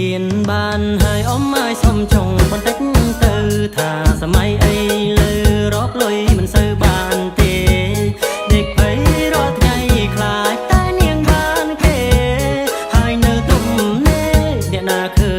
ៀនបានហើយអ៊ំឲ្យសុំចុងបន្តិចទៅថាសម័យអីលើរកលុយមិនសូវបានទេដេកភ័យរាល់ថ្ងៃខ្លាចតែនាងបានគេហើយនៅទុំនេះអ្នកណាឃើ